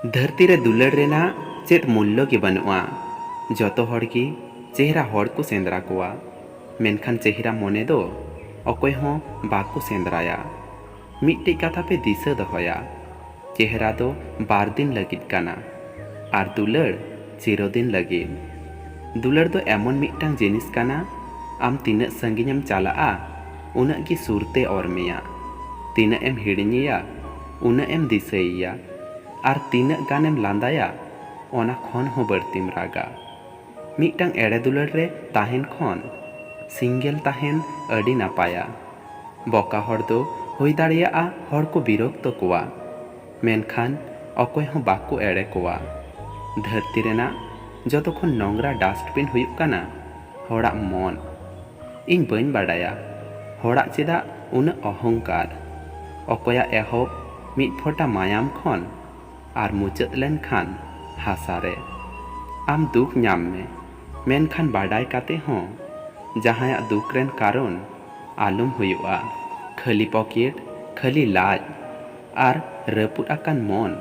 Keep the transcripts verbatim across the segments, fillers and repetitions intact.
ᱫᱷᱟᱹᱨᱛᱤ ᱨᱮ ᱫᱩᱞᱟᱹᱲ ᱨᱮᱱᱟᱜ ᱪᱮᱫ ᱢᱩᱞᱞᱚ ᱜᱮ ᱵᱟᱹᱱᱩᱜᱼᱟ᱾ ᱡᱚᱛᱚ ᱦᱚᱲ ᱜᱮ ᱪᱮᱦᱨᱟ ᱦᱚᱲ ᱠᱚ ᱥᱮᱸᱫᱽᱨᱟ ᱠᱚᱣᱟ, ᱢᱮᱱᱠᱷᱟᱱ ᱪᱮᱦᱨᱟ ᱢᱚᱱᱮ ᱫᱚ ᱚᱠᱚᱭ ᱦᱚᱸ ᱵᱟᱠᱚ ᱥᱮᱸᱫᱽᱨᱟᱭᱟ᱾ ᱢᱤᱫᱴᱮᱡ ᱠᱟᱛᱷᱟ ᱯᱮ ᱫᱤᱥᱟᱹ ᱫᱚᱦᱚᱭᱟ, ᱪᱮᱦᱨᱟ ᱫᱚ ᱵᱟᱨ ᱫᱤᱱ ᱞᱟᱹᱜᱤᱫ ᱠᱟᱱᱟ ᱟᱨ ᱫᱩᱞᱟᱹᱲ ᱪᱤᱨᱚᱫᱤᱱ ᱞᱟᱹᱜᱤᱫ᱾ ᱫᱩᱞᱟᱹᱲ ᱫᱚ ᱮᱢᱚᱱ ᱢᱤᱫᱴᱟᱝ ᱡᱤᱱᱤᱥ ᱠᱟᱱᱟ, ᱟᱢ ᱛᱤᱱᱟᱹᱜ ᱥᱟᱺᱜᱤᱧᱮᱢ ᱪᱟᱞᱟᱜᱼᱟ, ᱩᱱᱟᱹᱜ ᱜᱮ ᱥᱩᱨᱛᱮ ᱚᱨ ᱢᱮᱭᱟ᱾ ᱛᱤᱱᱟᱹᱜ ᱮᱢ ᱦᱤᱲᱤᱧᱮᱭᱟ, ᱩᱱᱟᱹᱜ ᱮᱢ ᱫᱤᱥᱟᱹᱭᱮᱭᱟ᱾ ᱟᱨ ᱛᱤᱱᱟᱹᱜ ᱜᱟᱱᱮᱢ ᱞᱟᱸᱫᱟᱭᱟ, ᱚᱱᱟ ᱠᱷᱚᱱ ᱦᱚᱸ ᱵᱟᱹᱲᱛᱤᱢ ᱨᱟᱜᱟ᱾ ᱢᱤᱫᱴᱟᱝ ᱮᱲᱮ ᱫᱩᱞᱟᱹᱲ ᱨᱮ ᱛᱟᱦᱮᱱ ᱠᱷᱚᱱ ᱥᱤᱝᱜᱮᱞ ᱛᱟᱦᱮᱱ ᱟᱹᱰᱤ ᱱᱟᱯᱟᱭᱟ᱾ ᱵᱚᱠᱟ ᱦᱚᱲ ᱫᱚ ᱦᱩᱭ ᱫᱟᱲᱮᱭᱟᱜᱼᱟ ᱦᱚᱲ ᱠᱚ ᱵᱤᱨᱚᱠᱛᱚ ᱠᱚᱣᱟ, ᱢᱮᱱᱠᱷᱟᱱ ᱚᱠᱚᱭ ᱦᱚᱸ ᱵᱟᱠᱚ ᱮᱲᱮ ᱠᱚᱣᱟ᱾ ᱫᱷᱟᱹᱨᱛᱤ ᱨᱮᱱᱟᱜ ᱡᱚᱛᱚ ᱠᱷᱚᱱ ᱱᱚᱝᱨᱟ ᱰᱟᱥᱴᱵᱤᱱ ᱦᱩᱭᱩᱜ ᱠᱟᱱᱟ ᱦᱚᱲᱟᱜ ᱢᱚᱱ᱾ ᱤᱧ ᱵᱟᱹᱧ ᱵᱟᱰᱟᱭᱟ ᱦᱚᱲᱟᱜ ᱪᱮᱫᱟᱜ ᱩᱱᱟᱹᱜ ᱚᱦᱚᱝᱠᱟᱨ᱾ ᱚᱠᱚᱭᱟᱜ ᱮᱦᱚᱵ ᱢᱤᱫ ᱯᱷᱚᱴᱟ ᱢᱟᱭᱟᱢ ᱠᱷᱚᱱ ᱟᱨ ᱢᱩᱪᱟᱹᱫ ᱞᱮᱱᱠᱷᱟᱱ ᱦᱟᱥᱟ ᱨᱮ᱾ ᱟᱢ ᱫᱩᱠ ᱧᱟᱢ ᱢᱮ, ᱢᱮᱱᱠᱷᱟᱱ ᱵᱟᱰᱟᱭ ᱠᱟᱛᱮ ᱦᱚᱸ ᱡᱟᱦᱟᱸᱭᱟᱜ ᱫᱩᱠ ᱨᱮᱱ ᱠᱟᱨᱚᱱ ᱟᱞᱚᱢ ᱦᱩᱭᱩᱜᱼᱟ᱾ ᱠᱷᱟᱹᱞᱤ ᱯᱚᱠᱮᱴ, ᱠᱷᱟᱹᱞᱤ ᱞᱟᱡ ᱟᱨ ᱨᱟᱹᱯᱩᱫ ᱟᱠᱟᱱ ᱢᱚᱱ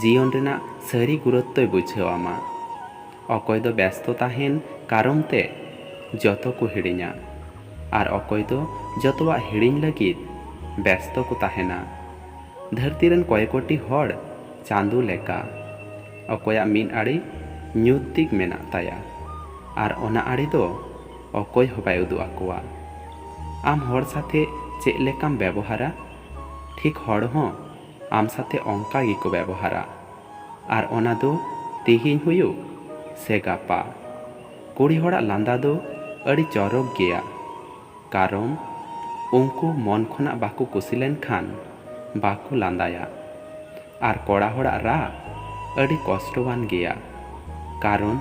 ᱡᱤᱭᱚᱱ ᱨᱮᱱᱟᱜ ᱥᱟᱹᱨᱤ ᱜᱩᱨᱩᱛᱛᱚᱭ ᱵᱩᱡᱷᱟᱹᱣ ᱟᱢᱟ᱾ ᱚᱠᱚᱭ ᱫᱚ ᱵᱮᱥᱛᱚ ᱛᱟᱦᱮᱱ ᱠᱟᱨᱚᱱ ᱛᱮ ᱡᱚᱛᱚ ᱠᱚ ᱦᱤᱲᱤᱧᱟ, ᱟᱨ ᱚᱠᱚᱭ ᱫᱚ ᱡᱚᱛᱚᱣᱟᱜ ᱦᱤᱲᱤᱧ ᱞᱟᱹᱜᱤᱫ ᱵᱮᱥᱛᱚ ᱠᱚ ᱛᱟᱦᱮᱱᱟ᱾ ᱫᱷᱟᱹᱨᱛᱤ ᱨᱮᱱ ᱠᱚᱭᱮᱠ ᱠᱳᱴᱤ ᱦᱚᱲ ᱪᱟᱸᱫᱚ ᱞᱮᱠᱟ᱾ ᱚᱠᱚᱭᱟᱜ ᱢᱤᱫ ᱟᱲᱮ ᱧᱩᱛ ᱫᱤᱠ ᱢᱮᱱᱟᱜ ᱛᱟᱭᱟ, ᱟᱨ ᱚᱱᱟ ᱟᱲᱮ ᱫᱚ ᱚᱠᱚᱭ ᱦᱚᱸ ᱵᱟᱭ ᱩᱫᱩᱜ ᱟᱠᱚᱣᱟ᱾ ᱟᱢ ᱦᱚᱲ ᱥᱟᱛᱮ ᱪᱮᱫ ᱞᱮᱠᱟᱢ ᱵᱮᱵᱚᱦᱟᱨᱟ, ᱴᱷᱤᱠ ᱦᱚᱲ ᱦᱚᱸ ᱟᱢ ᱥᱟᱛᱮ ᱚᱱᱠᱟ ᱜᱮᱠᱚ ᱵᱮᱵᱚᱦᱟᱨᱟ᱾ ᱟᱨ ᱚᱱᱟ ᱫᱚ ᱛᱤᱦᱤᱧ ᱦᱩᱭᱩᱜ ᱥᱮ ᱜᱟᱯᱟ᱾ ᱠᱩᱲᱤ ᱦᱚᱲᱟᱜ ᱞᱟᱸᱫᱟ ᱫᱚ ᱟᱹᱰᱤ ᱪᱚᱨᱚᱠ ᱜᱮᱭᱟ, ᱠᱟᱨᱚᱱ ᱩᱱᱠᱩ ᱢᱚᱱ ᱠᱷᱚᱱᱟᱜ ᱵᱟᱠᱚ ᱠᱩᱥᱤ ᱞᱮᱱᱠᱷᱟᱱ ᱵᱟᱠᱚ ᱞᱟᱸᱫᱟᱭᱟ᱾ ᱟᱨ ᱠᱚᱲᱟ ᱦᱚᱲᱟᱜ ᱨᱟᱜ ᱟᱹᱰᱤ ᱠᱚᱥᱴᱚᱣᱟᱱ ᱜᱮᱭᱟ, ᱠᱟᱨᱚᱱ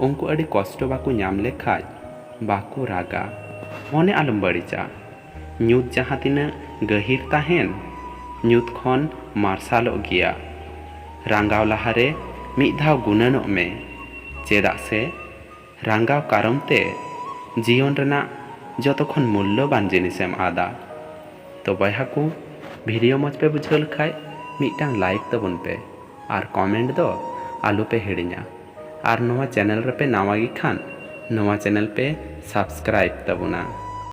ᱩᱱᱠᱩ ᱟᱹᱰᱤ ᱠᱚᱥᱴᱚ ᱵᱟᱠᱚ ᱧᱟᱢ ᱞᱮᱠᱷᱟᱡ ᱵᱟᱠᱚ ᱨᱟᱜᱟ᱾ ᱢᱚᱱᱮ ᱟᱞᱚᱢ ᱵᱟᱹᱲᱤᱡᱟ, ᱧᱩᱛ ᱡᱟᱦᱟᱸ ᱛᱤᱱᱟᱹᱜ ᱜᱟᱹᱦᱤᱨ ᱛᱟᱦᱮᱱ, ᱧᱩᱛ ᱠᱷᱚᱱ ᱢᱟᱨᱥᱟᱞᱚᱜ ᱜᱮᱭᱟ᱾ ᱨᱟᱸᱜᱟᱣ ᱞᱟᱦᱟᱨᱮ ᱢᱤᱫ ᱫᱷᱟᱣ ᱜᱩᱱᱟᱹᱱᱚᱜ ᱢᱮ, ᱪᱮᱫᱟᱜ ᱥᱮ ᱨᱟᱸᱜᱟᱣ ᱠᱟᱨᱚᱱ ᱛᱮ ᱡᱤᱭᱚᱱ ᱨᱮᱱᱟᱜ ᱡᱚᱛᱚ ᱠᱷᱚᱱ ᱢᱩᱞᱞᱚᱵᱟᱱ ᱡᱤᱱᱤᱥᱮᱢ ᱟᱫᱟ᱾ ᱛᱚ ᱵᱚᱭᱦᱟ ᱠᱚ, ᱵᱷᱤᱰᱤᱭᱳ ᱢᱚᱡᱽ ᱯᱮ ᱵᱩᱡᱷᱟᱹᱣ ᱞᱮᱠᱷᱟᱡ ᱢᱤᱫᱴᱟᱝ ᱞᱟᱭᱤᱠ ᱛᱟᱵᱚᱱ ᱯᱮ᱾ ᱟᱨ comment ᱫᱚ ᱟᱞᱚ ᱯᱮ ᱦᱤᱲᱤᱧᱟ᱾ ᱟᱨ ᱱᱚᱣᱟ channel ᱨᱮᱯᱮ ᱱᱟᱣᱟ ᱜᱮ ᱠᱷᱟᱱ, ᱱᱚᱣᱟ channel ᱯᱮ subscribe ᱛᱟᱵᱚᱱᱟ᱾